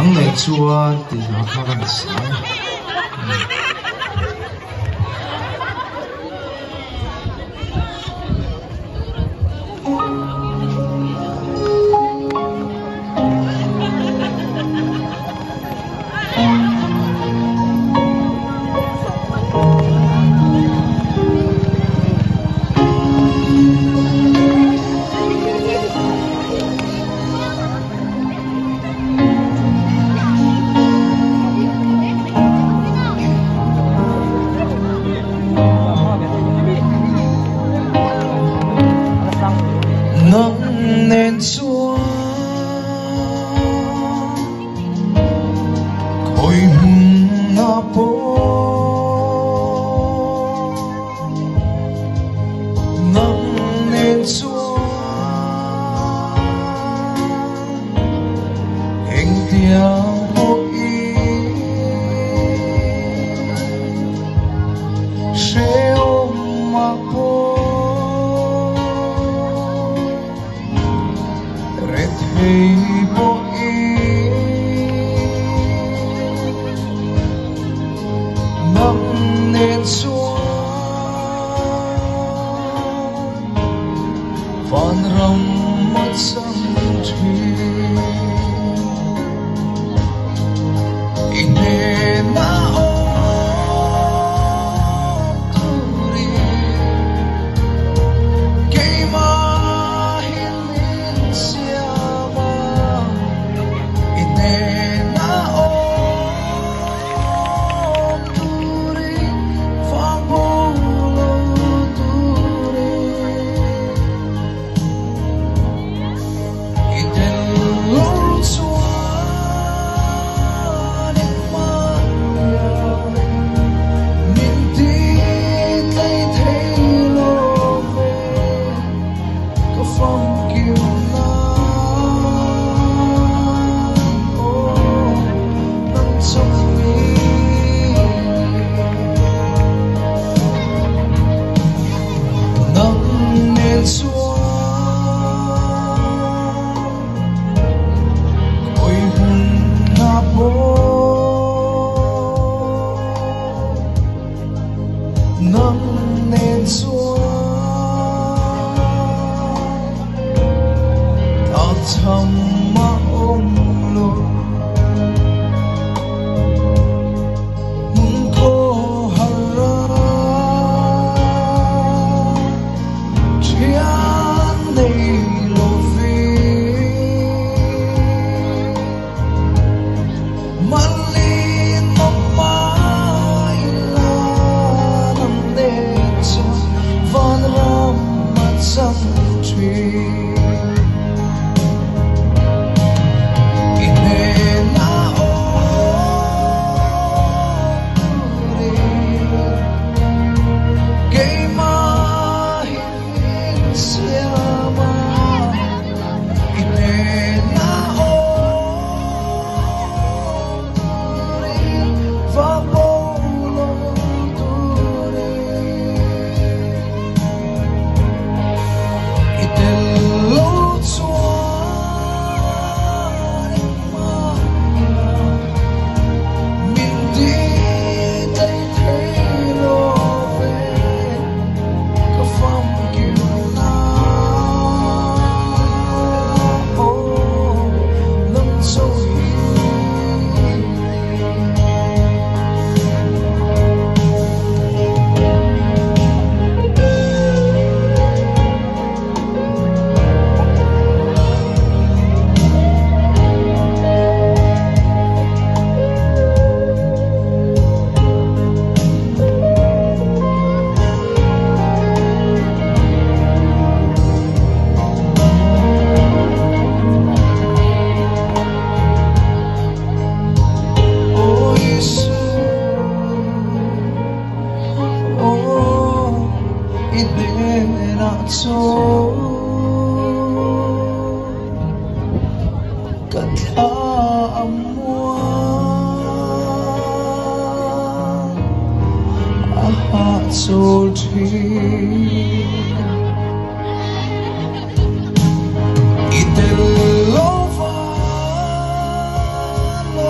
Nang nen chuan tih hla kha ka ni sa e. Nang nen chuan khawi hmun a pawh Nang nen chuan Engtiang pawhin hrehawm a pawh Rethei pawhin nang nen chuan Vanram a chang thin. I hnenah awm turin keimahin min siam a, i hnenah awm turin vang bo lo turin. I tel lo chuan engmahnia min ti tlei thei lo ve ka famkim nan aw nang chawk mi Nang nen chuan khawi hmun a pawh Nang nen chuan tlakchham a awm lo Hmun khaw har a thian nei lo ve. Malin mawmai la nang nen chuan vanram a chang thin. I hnenah awm turin keimahin min siam a, i hnenah awm turin vang bo lo turin. I tel lo chuan engmah min ti tlei thei lo ve ka famkim na aw nang cho hi. Aw Isu, aw i hnenah chuan ka thla a muang a hahchawl thin. I tel lo va lo.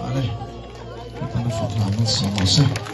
Ale, ka tan a fak hlan an siam rawh se.